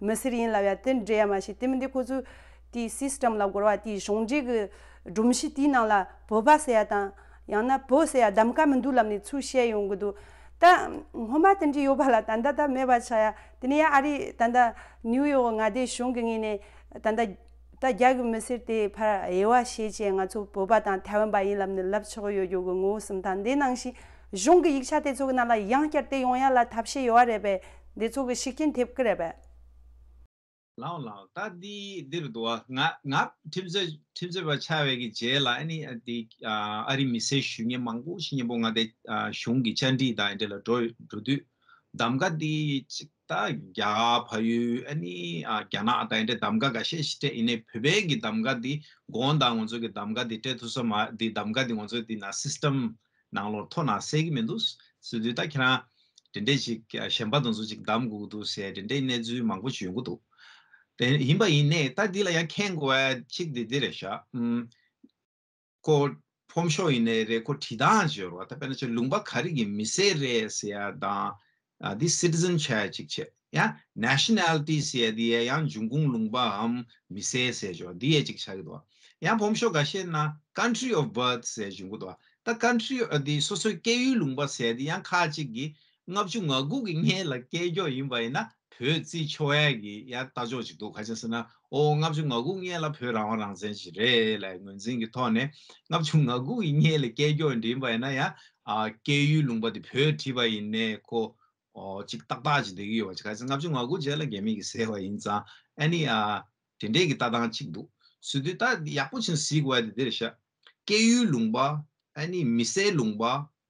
མི་སེར་ཡིན་ལབ་ཡ་དེ་འདྲ་ཡ་མ་ཤེས། དེ་མིན་དེ་ཁོ་ཚོས་ དེའི་སིས་ཊམ་ལ་གོ་ར་བ། དེའི་གཞུང་འབྲེལ་གྱི་སྒྲོམ་གཞི་དེའི་ནང་ལ་བོད་པ་ཟེར་ཡ་དང་། ཡང་ན་བོད་ཟེར་ཡ་གདམ་ག་མི་འདུག་ལབ་ནས་ཚུར་བཤད་ཡོང་གི་འདུག་ད་སྔོན་མ་དེ་འདྲ་ཡོད་པ་ལ་ད་ལྟ་ད་མེད་པ་ཆགས་ཡ། དེ་ནས་ཡ་ཨ་རི་ད་ལྟ་ནིའུ་ཡོག་མངའ་སྡེའི་གཞུང་གི་ངོས་ནས་ད་ལྟ་ད་རྒྱ་གི་མི་སེར་དེ་ཕར་དབྱེ་བ་ཕྱེ་བྱས་ང་ཚོ་བོད་པ་དང་ཐའེ་ཝན་པ་ཡིན་ལབ་ནས་ལབ་ཆོག་ཡོད་རྒྱུ་གི་ངོ་བོ་གསུམ་དང་། འདི་ནང་བཞིན་གཞུང་གི་ཡིག་ཆ་དེ་ཚོ་གི་ནང་ལ་ཡང་བསྐྱར་དེ་ཡོང་ཡ་ལ་ཐབས་ཤེས་ཡོད་པ་རེད་པས། འདི་ཚོ་གི་ཤུགས་རྐྱེན་ཐེབས་ཀྱི་རེད་པས། ལའོ་ལའོ། ད་འདི་འདིར་འདུག་བ། ང་ང་ཁྲིམས་རྩོད་ཁྲིམས་རྩོད་པ་ཆགས་པའི་གི་རྗེས་ལ་ཨ་ནི་འདི་ཨ་རི་མི་སེར་ཞུ་མཁན་མང་པོ་ཞིག་མཉམ་པོ་ང་དེ་གཞུང་གི་བཅར་འདྲི་དང་འདི་ལ་འགྲོ་འགྲོ་དུས། གདམ་ག་འདི་ཅིག་ད་རྒྱ་བལ་ཡུལ་ཨ་ནི་ཨ་རྒྱ་ནག་དང་འདྲ་གདམ་ག་འགའ་ཤས་ཤིག་སྤྲད། ཡིན་ནའི་བོད་པའི་གི་གདམ་ག་འདི་དགོངས་དག་ང་ཚོ་གི་གདམ་ག་འདི་སྤྲད་ཐུབ་ས་མ། འདི་གདམ་ག་འདི་ང་ཚོ་འདི་ན་སིས་ཊམ་ནང་ལོགས་ཐོ་ནང་གསལ་གི་མི་འདུག་ཟེར་དུས། ད་ཁྱེད་རང་དེ་འདྲས་ཅིག་གཞན་པ་དེ་ཚོ་ཅིག་གདམ་དགོས་ཀྱི་འདུག་ཟེར་དེ་འདྲའི་གནས་ཚུལ་མང་པོ་ཞིག་ཡོང་གི་འདུག་དེ་ཡིན་པ་ཡིན་ནའི་ད་འདི་ལ་ཡང་མཁྱེན་དགོས་པ་ཅིག་འདི་འདི་རེད་ཤག་ཨུམ། ཁོ་ཕོམ་ཤོག་ཡིན་ནའི་རེད། ཁོ་བྲིས་སྟངས་ཅིག་ཡོད་རེད་བ། ད་དཔེར་ན་ཅིག་ལུང་པ་ག་རེ་གི་མི་སེར་རེད་ཟེར་ཡ་དང་། ཨ་འདི་སི་ཊི་ཛན་ཆགས་ཡ་ཅིག་བྱས། ཡང་ནེ་ཤ་ནལ་ཊི་ཟེར་ཡ་འདི་ཡ་ཡང་འབྱུང་ཁུངས་ལུང་པའམ་མི་སེར་ཟེར་ཅིག་འདི་ཡ་ཅིག་ཆགས་ཀྱི་འདུག་བ། ཡང་ཕོམ་ཤོག་འགའ་ཤས་ན་country of birth ཟེར་བྱུང་གི་འདུག་བ། ད་country of འདི་སོ་སོའི་སྐྱེས་ཡུལ་ལུང་པ་ཟེར་ཡ་འདི་ཡང་ཁ་ཅིག་གིས་ལྔ་བཅུ་ང་དགུ་གི་སྔས་ལ་སྐྱེས་ཀྱོག་ཡིན་པ་ཡིན་ན། བོད་བརྩི་ཆོག་ཡ་གི་ཡ་ལྟ་ཕྱོགས་ཅིག་འདུག་ག་ཅི་ཟེར་ན། ཨོ་ལྔ་བཅུ་ང་དགུ་སྔས་ལ་བོད་རང་དབང་རང་བཙན་ཞིག་རེད་ལབ་ངོས་འཛིན་གྱི་ཐོག་ནས། ལྔ་བཅུ་ང་དགུ་ཡི་སྔས་ལ་སྐྱེས་ཀྱོག་འདྲ་ཡིན་པ་ཡིན་ན་ཡང་། ཨ་སྐྱེས་ཡུལ་ལུང་པ་དེ་བོད་བྲིས་པ་ཡིན་ནའི་ཁོ་ཨོ་ཅིག་ཏག་ཏག་ཅིག་བསྡད་ཀྱི་ཡོད་པ་ཅིག་ག་ཅི་ཟེར་ན། ལྔ་བཅུ་ང་དགུ་རྗེས་ལ་རྒྱ་མི་གིས་བཟས་པ་ཡིན་ཙང་། ཨ་ནི་ཨ་དེ་འདྲས་ཀྱི་ལྟ་སྟངས་ཅིག་འདུག་ཟེར་དུས། ད་ཡག་པོ་ཅིག་གཟིགས་དགོས་ཡ་དེ་འདི་རེད་ཤག་སྐྱེས་ཡུལ་ལུང་པ། ཨ་ནི་མི་སེར་ལུང་པ།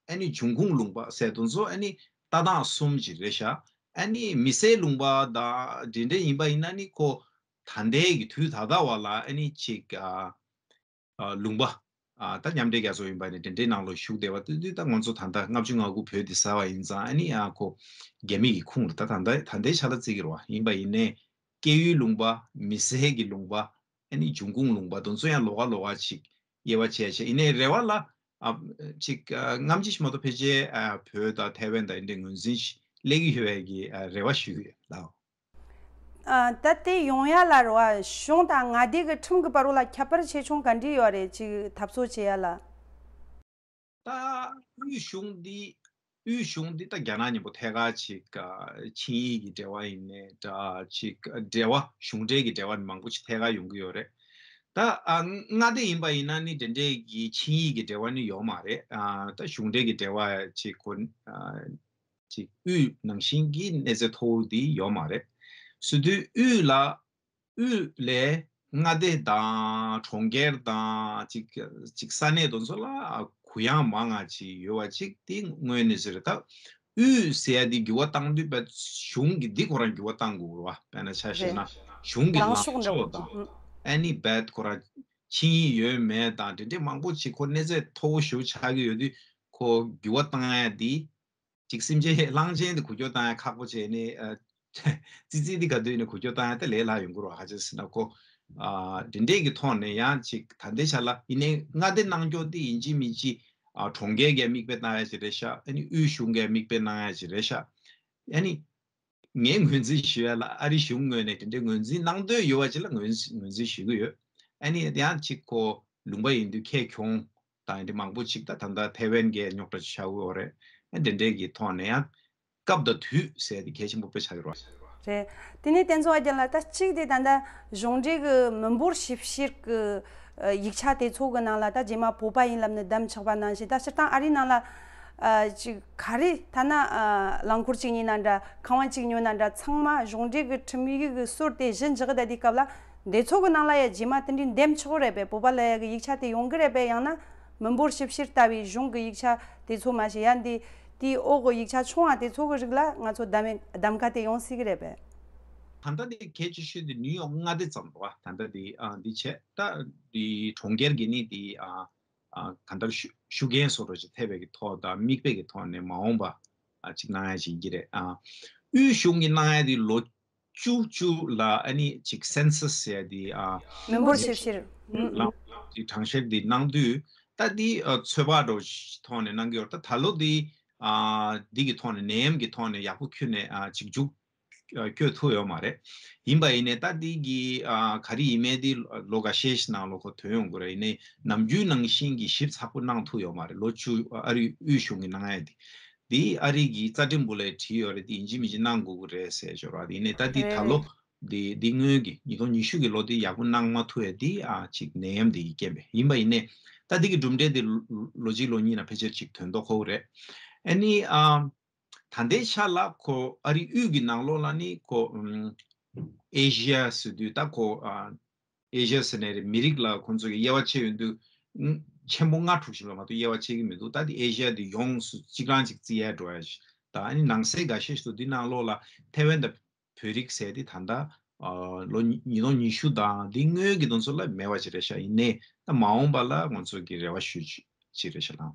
ཨ་ནི་འབྱུང་ཁུངས་ལུང་པ་ཟེར་དེ་ཚོ་ཨ་ནི་ལྟ་སྟངས་གསུམ་ཅིག་རེད་ཤག་ཨ་ནི་མི་སེར་ལུང་པ་དང་འདི་འདྲ་ཡིན་པ་ཡིན་ན་ནི་ཁོ་ད་ལྟའི་གི་དུས་ད་ལྟ་བ་ལ་ཨ་ནི་ཅིག་ཨ་ཨ་ལུང་པ་ཨ་ད་མཉམ་འབྲེལ་རྒྱལ་ཚོགས་ཡིན་པ་ནི་དེ་འདྲའི་ནང་ལོགས་ཞུགས་བསྡད་པ་དེ་དུས། ད་ང་ཚོ་ད་ལྟ་ལྔ་བཅུ་ང་དགུ་བོད་དེ་བཟས་པ་ཡིན་ཙང་། ཨ་ནི་ཨ་ཁོ་རྒྱ་མི་གི་ཁུངས་ལ་ད་ད་ལྟ་ད་ལྟའི་ཆ་ལ་བརྩི་གི་རེད་བ། ཡིན་པ་ཡིན་ནའི་སྐྱེས་ཡུལ་ལུང་པ། མི་སེར་གྱི་ལུང་པ། ཨ་ནི་འབྱུང་ཁུངས་ལུང་པ་དེ་ཚོ་ཡང་ལོགས་ཀ་ལོགས་ཀ་ཅིག་དབྱེ་བ་ཕྱེ་བྱས། ཡིན་ནའི་རེ་བ་ལ་ཨ་ཅིག་ཨ་སྔ་ཕྱི་ཞིག་མ་གཏོགས་ཕལ་ཆེར་ཨ་བོད་དང་ཐའེ་ཝན་དང་འདི་འདྲའི་ངོས་འཛིན་ཞིག་སླེབས་ཀྱི་ཡོད་པའི་གི་ཨ་རེ་བ་ཞུ་གི་ཡོད་ལགས། ཨ་ད་དེ་ཡོང་ཡ་ལ་རེད་བ། གཞུང་དང་མངའ་སྡེ་གི་ཁྲིམས་ཀྱི་བར་ལ་ཁྱད་པར་ཆེ་ཆུང་ག་འདྲ་ཡོད་རེད། ཅིག་འཐབ་རྩོད་བྱེད་ཡ་ལ། ད་དབུས་གཞུང་འདི་དབུས་གཞུང་འདི་ད་རྒྱ་ནག་མཉམ་པོ་ཐད་ཀར་ཅིག་ཨ་ཆིངས་ཡིག་གི་འབྲེལ་བ་ཡིན་ནའི་འདྲ། ཅིག་འབྲེལ་བ་གཞུང་འབྲེལ་གྱི་འབྲེལ་བ་ནི་མང་པོ་ཅིག་ཐད་ཀར་ཡོང་གི་ཡོད་རེད། ད་ཨ་མངའ་སྡེ་ཡིན་པ་ཡིན་ན་ནི་དེ་འདྲའི་གི་ཆིངས་ཡིག་གི་འབྲེལ་བ་ནི་ཡོད་མ་རེད། ཨ་ད་གཞུང་འབྲེལ་གྱི་འབྲེལ་བ་ཅིག་ཁོ་ཨ་ཅིག་དབུས་ནང་བཞིན་གྱི་གནས་ཚད་མཐོ་བོ་འདི་ཡོད་མ་རེད། ཟེར་དུས་དབུས་ལ་དབུས་ལས་མངའ་སྡེ་དང་གྲོང་ཁྱེར་དང་ཅིག་ཅིག་ས་གནས་དེ་ཚོ་ལ་གུ་ཡངས་མང་ང་ཅིག་ཡོད་པ་ཅིག་དེ་དངོས་གནས་ཟེར། ད་དབུས་ཟེར་ཡ་དེ་འགྱུར་བ་བཏང་དུས་བས་གཞུང་གི་འདི་ཁོ་རང་འགྱུར་བ་བཏང་དགོས་རེད་བ། དཔེར་ན་ཆ་བཞག་ན་རེད། གཞུང་གི་ལངས་ལངས་ཕྱོགས་འདྲ་བོ་ཕྱོགས་དང་། ཨ་ནི་བས་ཁོ་རང་ཆིངས་ཡིག་ཡོད་མེད་དང་དེ་འདྲས་མང་པོ་ཅིག་ཁོ་གནས་ཚད་མཐོ་བོ་ཞེ་པོ་ཆགས་ཀྱི་ཡོད་དུས། ཁོ་འགྱུར་བ་བཏང་ཡ་དེ་ཅིག་སེམས་ཅན་གླང་ཆེན་དེ་འགུལ་སྐྱོད་བཏང་ཡ་ཁག་པོ་བྱས་ནས། ཨ་ཙི་ཙི་དེ་ག་དུས་ནས་འགུལ་སྐྱོད་བཏང་ཡ་དེ་ལས་སླ་ཡོང་གི་རེད་བ། ག་ཅི་ཟེར་ན་ཁོ་ཨ་དེ་འདྲས་ཀྱི་ཐོག་ནས་ཡང་ཅིག་ད་ལྟའི་ཆ་ལ་ཡིན་ནའི་མངའ་སྡེ་གནང་སྐྱོར་དེ་ཡིན་གཅིག་མིན་གཅིག་ཨ་གྲོང་ཁྱེར་གྱིས་མིག་དཔེ་གནང་ཡ་ཅིག་རེད་ཤག་ཨ་ནི་དབུས་གཞུང་གིས་མིག་དཔེ་གནང་ཡ་ཅིག་རེད་ཤག་ཨ་ནི་ངས་ངོས་འཛིན་ཞུ་ཡ་ལ་ཨ་རི་གཞུང་ངོས་ནས་དེ་འདྲའི་ངོས་འཛིན་གནང་འདོད་ཡོད་པ་ཅིག་ལ་ངོས་ངོས་འཛིན་ཞུ་གི་ཡོད། ཨ་ནི་ཡང་ཅིག་ཁོ་ལུང་པ་ཡིན་དུས་ཁྱད་གྱོང་དང་འདི་མང་པོ་ཅིག་ད་ད་ལྟ་ཐའེ་ཝན་གྱི་རྙོག་དྲ་ཆགས་ཡོད་རེད། ཨ་དེ་འདྲའི་གི་ཐོག་ནས་ཡང་སྐབས་དང་དུས་ཟེར་དེ་གལ་ཆེན་པོ་དཔེ་ཆགས་ཡོད་རེད། རེད། དེ་ནས་བསྟན་འཛིན་དབང་རྒྱལ་ལགས། ད་གཅིག་དེ་ད་ལྟ་གཞུང་འབྲེལ་གྱི་མི་འབོར་ཞིབ་བཤེར་གྱི་ཡིག་ཆ་དེ་ཚོ་གི་ནང་ལ་ད་རྗེས་མ་བོད་པ་ཡིན་ལབ་ནས་བདམས་ཆོག་པ་ནང་བཞིན། ད་སྤྱིར་བཏང་ཨ་རིའི་ནང་ལ་ཨ་ཅིག་ག་རེ་ཐ་ན་ཨ་རླངས་འཁོར་གཅིག་ཡིན་ན་འདྲ། ཁང་བ་གཅིག་ཉོས་ན་འདྲ། ཚང་མ་གཞུང་འབྲེལ་གྱི་ཁྲིམས་ཡིག་གི་ཟུར་དེ་གཞི་འཇགས་བསྡད་དུས་སྐབས་ལ། འདི་ཚོ་གི་ནང་ལ་ཡ་རྗེས་མ་དེ་འདྲའི་འདེམས་ཆོག་རེད་པས། བོད་པ་ལབ་ཡ་གི་ཡིག་ཆ་དེ་ཡོང་གི་རེད་པས། ཡང་ན་མི་འབོར་ཞིབ་བཤེར་ལྟ་བུའི་གཞུང་གི་ཡིག་ཆ་དེ་ཚོ་མ་ཞིག་ཡ་འདི་དེའི་འོག་གི་ཡིག་ཆ་ཆུང་བ་དེ་ཚོ་གི་རིགས་ལ་ང་ཚོ་གདམ་གདམ་ག་དེ་ཡོང་སྲིད་གི་རེད་པས། ད་ལྟ་དེ་གལ་ཆེ་ཤོས་དེ་ནིའུ་ཡོག་མངའ་སྡེ་ཙམ་རེད་བ། ད་ལྟ་དེ་ཨ་འདི་བྱས། ད་དེ་གྲོང་ཁྱེར་གྱི་ནི་དེ་ཨ་ཨ་གང་ལྟར་ཤུ་ཤུགས་རྐྱེན་བཟོ་འདྲ་ཅིག་ཐེབས་པའི་གི་ཐོག་དང་། མིག་དཔེ་གི་ཐོག་ནས་མ་འོངས་པ་ཨ་ཅིག་གནང་ཡ་ཅིག་ཡིན་གྱི་རེད། ཨ་དབུས་གཞུང་གི་གནང་ཡ་དེ་ལོ་བཅུ་བཅུ་ལ་ཨ་ནི་ཅིག་སེན་སཱས་ཟེར་ཡ་དེ་ཨ་མི་འབོར་ཞིབ་བཤེར། ལ་དེ་གྲངས་བཤེར་དེ་གནང་དུས། ད་དེ་ཨ་ཚོད་དཔག་འདྲ་ཐོག་ནས་གནང་གི་ཡོད་རེད། ད་ད་ལོ་དེ་ཨ་འདི་གི་ཐོག་ནས་ནད་ཡམས་ཀྱི་ཐོག་ནས་ཡག་པོ་ཁྱོན་ནས་ཨ་ཅིག་མཇུག་ བསྐྱོད་ཐུབ་ཡོད་མ་རེད། ཡིན་པ་ཡིན་ནའི་ད་འདི་གི་ག་རེ་ཡིན་མིན་འདི་ལོ་འགའ་ཤས་ཤིག་ནང་ལོགས་ཁོ་ཐོན་ཡོང་གི་རེད། ཡིན་ནའི་ནམ་རྒྱུན་ནང་བཞིན་གྱི་ཞིབ་ཚགས་པོ་གནང་ཐུབ་ཡོད་མ་རེད། ལོ་བཅུ་ཨ་རི་དབུས་གཞུང་གི་གནང་ཡ་འདི། འདི་ཨ་རི་གི་རྩ་ཁྲིམས་པོ་ལ་བྲིས་ཡོད་རེད། འདི་ཡིན་གཅིག་མིན་གཅིག་གནང་དགོས་ཀྱི་རེད་ཟེར་ཞོར་བ། ཡིན་ནའི་ད་འདི་ད་ལོ་འདི་འདི་སྔོན་གྱི་ཉིས་སྟོང་ཉི་ཤུ་གི་ལོ་འདི་ཡག་པོ་གནང་མ་ཐུབ་ཡ་འདི་ཨ་ཅིག་ནད་ཡམས་འདི་གི་རྐྱེན་པས་ཡིན་པ་ཡིན་ནའི། ད་འདི་གི་གྲུབ་འབྲས་འདི་ལོ་གཅིག་ལོ་གཉིས་ནང་ཕལ་ཆེར་ཅིག་ཐོན་མདོག་ཁ་པོ་རེད། ཨ་ནི་ཨ། ད་ལྟའི་ཆ་ལ་ཁོ་ཨ་རི་དབུས་ཀྱི་ནང་ལོགས་ལ་ནི་ཁོ་ཨེ་ཤི་ཡ་ཟེར་དུས་ད་ཁོ་ཨེ་ཤི་ཡ་ཟེར་ནའི་རེད། མི་རིགས་ལ་ཁོ་ཚོ་གི་དབྱེ་བ་ཕྱེ་ཡོང་དུས་ཆེན་པོ་ལྔ་དྲུག་ཞིག་ལ་མ་གཏོགས་དབྱེ་བ་ཕྱེ་གི་མི་འདུག་ད་དེ་ཨེ་ཤི་ཡ་དེ་ཡོངས་སུ་གཅིག་རང་གཅིག་བརྩི་ཡ་འགྲོ་ཡ་ཞིག་ད་ཨ་ནི་ནང་གསེས་འགའ་ཤས་ཤིག་ཏུ་འདི་ནང་ལོགས་ལ་ཐའེ་ཝན་དང་བོད་རིགས་ཟེར་དེ་ད་ལྟ་ལོ་ཉིས་སྟོང་ཉི་ཤུ་དང་འདི་སྔོན་གྱི་དོན་ཚོ་ལ་མེད་པ་ཅིག་རེད་ཤག་ཡིན་ནའི་ད་མ་འོངས་པ་ལ་ང་ཚོ་གི་རེ་བ་ཞུ་ཅིག་རེད་ཤག་ལགས།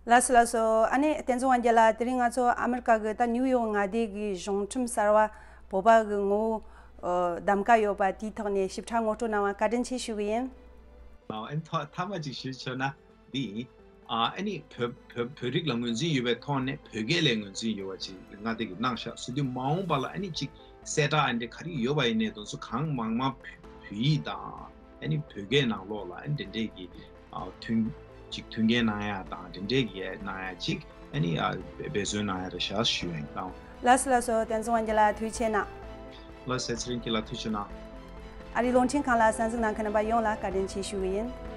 ལགས་སོ་ལགས་སོ། ཨ་ནི་བསྟན་འཛིན་དབང་རྒྱལ་ལགས། དེ་རིང་ང་ཚོ་ཨ་མི་རི་ཀ་གི་ད་ནིའུ་ཡོག་མངའ་སྡེ་གི་གཞུང་ཁྲིམས་གསར་བ་བོད་པ་གི་ངོ་བོ་གདམ་ག་ཡོད་པ་དེའི་ཐོག་ནས་ཞིབ་ཕྲ་ངོ་སྤྲོད་གནང་བ་བཀའ་དྲིན་ཆེ་ཞུ་གི་ཡིན། ཨ་ནི་ཐ་མ་ཅིག་ཞུས་ཆོག་ན་འདི་ཡིན། ཨ་ནི་བོད་བོད་བོད་རིགས་ལ་ངོས་འཛིན་ཡོད་པའི་ཐོག་ནས་བོད་སྐད་ལ་ངོས་འཛིན་ཡོད་པ་ཅིག་མངའ་སྡེ་གི་གནང་ཤག་ཟེར་དུས་མ་འོངས་པ་ལ་ཨ་ནི་ཅིག་གསལ་བསྒྲགས་ཨ་འདྲ་ག་རེ་ཡོད་པ་ཡིན་ནའི་དོན་ཚོ་གང་མང་མང་བོད་ཡིག་དང་ཨ་ནི་བོད་སྐད་ནང་ལོགས་ལ་ཨ་ནི་དེ་འདྲས་ཀྱི་ཨ་མཐུན་ཅིག་མཐུན་རྐྱེན་གནང་ཡ་དང་དེ་འདྲས་ཀྱི་གནང་ཡ་ཅིག་ཨ་ནི་ཨ་འབད་བརྩོན་གནང་ཡ་རེད་ཤག་ཞུ་ཡ་ཡིན། ལགས་སོ་ལགས་སོ། བསྟན་འཛིན་དབང་རྒྱལ་ལགས་ཐུགས་རྗེ་ཆེ་གནང་། ལགས་སོ། ཚེ་རིང་སྐྱིད་ལགས་ཐུགས་རྗེ་ཆེ་གནང་། ཨ་རིའི་རླུང་འཕྲིན་ཁང་ལ་གསན་གཟིགས་གནང་མཁན་རྣམ་པ་ཡོངས་ལ་བཀའ་དྲིན་ཆེ་ཞུ་གི་ཡིན།